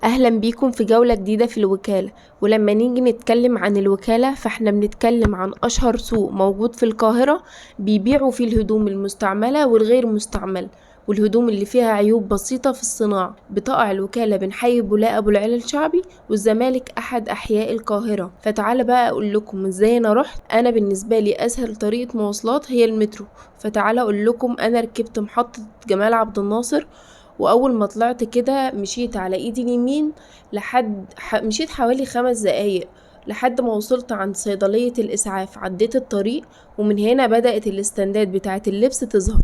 اهلا بيكم في جولة جديدة في الوكالة. ولما نيجي نتكلم عن الوكالة فاحنا بنتكلم عن اشهر سوق موجود في القاهرة بيبيعوا فيه الهدوم المستعملة والغير مستعملة والهدوم اللي فيها عيوب بسيطة في الصناعة. بتقع الوكالة بين حي بولاق أبو العلا الشعبي والزمالك أحد أحياء القاهرة. فتعالى بقى أقول لكم إزاي أنا رحت. أنا بالنسبة لي أسهل طريقة مواصلات هي المترو، فتعالى أقول لكم أنا ركبت محطة جمال عبد الناصر، وأول ما طلعت كده مشيت على إيدي اليمين لحد مشيت حوالي 5 دقايق لحد ما وصلت عند صيدلية الإسعاف، عديت الطريق ومن هنا بدأت الاستندات بتاعة اللبس تظهر.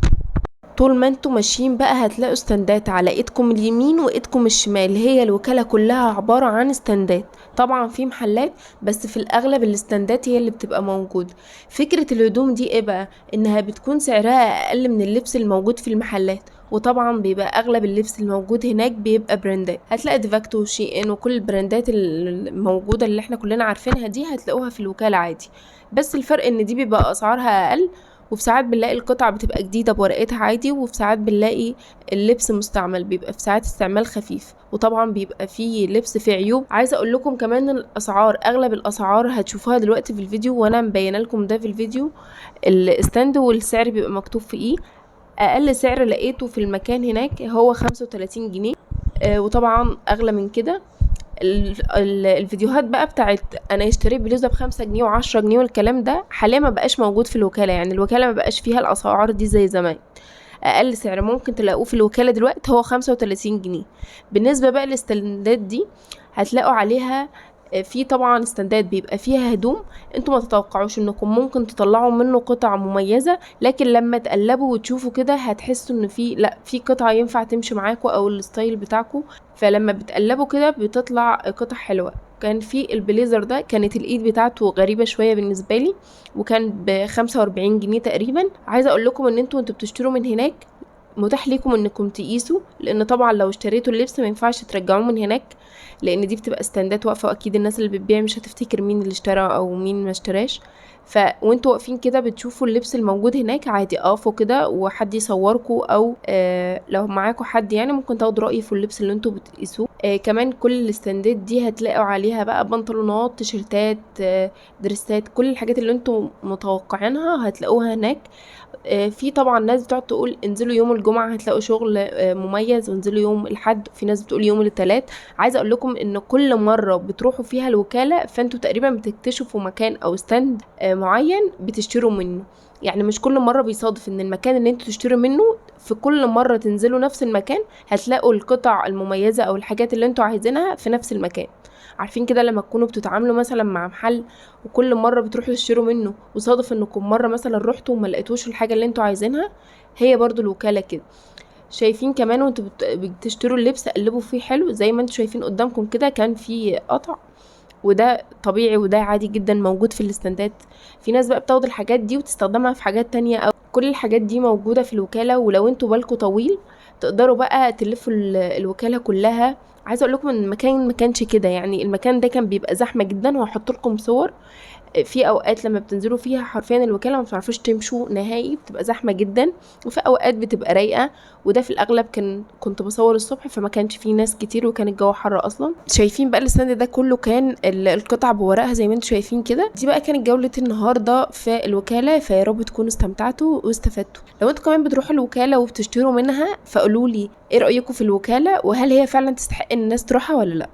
طول ما انتوا ماشيين بقى هتلاقوا استندات على ايدكم اليمين وايدكم الشمال، هي الوكالة كلها عبارة عن استندات. طبعا في محلات بس في الاغلب الاستندات هي اللي بتبقى موجودة. فكرة الهدوم دي ايه بقى؟ انها بتكون سعرها اقل من اللبس الموجود في المحلات، وطبعا بيبقى اغلب اللبس الموجود هناك بيبقى براندات. هتلاقي ديفاكتو وشي ان وكل البراندات الموجودة اللي احنا كلنا عارفينها دي هتلاقوها في الوكالة عادي، بس الفرق ان دي بيبقى اسعارها اقل، وفي ساعات بنلاقي القطع بتبقى جديدة بورقتها عادي، وفي ساعات بنلاقي اللبس مستعمل بيبقى في ساعات استعمال خفيف، وطبعا بيبقى فيه لبس فيه عيوب. عايزة اقول لكم كمان الاسعار، اغلب الاسعار هتشوفوها دلوقتي في الفيديو وانا مبينة لكم ده في الفيديو، ال stand والسعر بيبقى مكتوب في ايه. اقل سعر لقيته في المكان هناك هو 35 جنيه، وطبعا اغلى من كده. الفيديوهات بقى بتاعت انا اشتريت بلوزة ب5 جنيه و10 جنيه والكلام ده حاليا ما بقاش موجود في الوكالة، يعني الوكالة ما بقاش فيها الاسعار دي زي زمان. اقل سعر ممكن تلاقوه في الوكالة دلوقتي هو 35 جنيه. بالنسبة بقى للاستندات دي هتلاقوا عليها في طبعا استندات بيبقى فيها هدوم انتوا ما تتوقعوش انكم ممكن تطلعوا منه قطع مميزة، لكن لما تقلبوا وتشوفوا كده هتحسوا ان في، لا، في قطعة ينفع تمشي معاكوا او ال style بتاعكوا، فلما بتقلبوا كده بتطلع قطع حلوة. كان في البليزر ده كانت الايد بتاعته غريبة شوية بالنسبة لي، وكان ب45 جنيه تقريبا. عايزة اقول لكم ان انتوا بتشتروا من هناك متاح ليكم انكم تقيسوا، لان طبعا لو اشتريتوا اللبس ما ينفعش ترجعوه من هناك، لان دي بتبقى استندات واقفة، واكيد الناس اللي بتبيع مش هتفتكر مين اللي اشترى او مين ما اشتراش. وانتوا واقفين كده بتشوفوا اللبس الموجود هناك عادي، اقفوا كده وحد يصوركوا، او لو معاكوا حد ممكن تاخدوا رأي في اللبس اللي انتوا بتقيسوه. كمان كل الاستندات دي هتلاقوا عليها بقى بنطلونات، تيشرتات، دريسات، كل الحاجات اللي انتوا متوقعينها هتلاقوها هناك. في طبعا ناس بتقعد تقول انزلوا يوم الجمعة هتلاقوا شغل مميز، وانزلوا يوم الحد، في ناس بتقول يوم التلات. عايزة اقول لكم ان كل مرة بتروحوا فيها الوكالة فانتوا تقريبا بتكتشفوا مكان او stand معين بتشتروا منه، يعني مش كل مرة بيصادف ان المكان اللي انتوا تشتروا منه في كل مرة تنزلوا نفس المكان هتلاقوا القطع المميزة او الحاجات اللي انتوا عايزينها في نفس المكان. عارفين كده لما تكونوا بتتعاملوا مثلا مع محل وكل مرة بتروحوا تشتروا منه وصادف انكم مرة مثلا رحتوا وما لقيتوش الحاجة اللي انتوا عايزينها، هي برضو الوكالة كده. شايفين كمان وانتوا بتشتروا اللبس قلبوا فيه حلو زي ما انتوا شايفين قدامكم كده، كان فيه قطع، وده طبيعي وده عادي جدا موجود في الاستندات. في ناس بقى بتاخد الحاجات دي وتستخدمها في حاجات تانية، او كل الحاجات دي موجودة في الوكالة. ولو انتوا بالكوا طويل تقدروا بقى تلفوا الوكالة كلها. عايزة اقول لكم ان المكان ما كانش كده، يعني المكان ده كان بيبقى زحمة جدا، وهحط لكم صور في اوقات لما بتنزلوا فيها حرفيا الوكالة ما بتعرفوش تمشوا نهائي، بتبقى زحمة جدا، وفي اوقات بتبقى رايقة، وده في الاغلب كنت بصور الصبح فما كانش فيه ناس كتير وكان الجو حر اصلا. شايفين بقى ال stand ده كله كان القطع بورقها زي ما انتم شايفين كده. دي بقى كانت جولة النهارده في الوكالة، فيا رب تكونوا استمتعتوا واستفدتوا. لو انتوا كمان بتروحوا الوكالة وبتشتروا منها فقولوا لي ايه رايكم في الوكالة، وهل هي فعلا تستحق ان الناس تروحها ولا لا.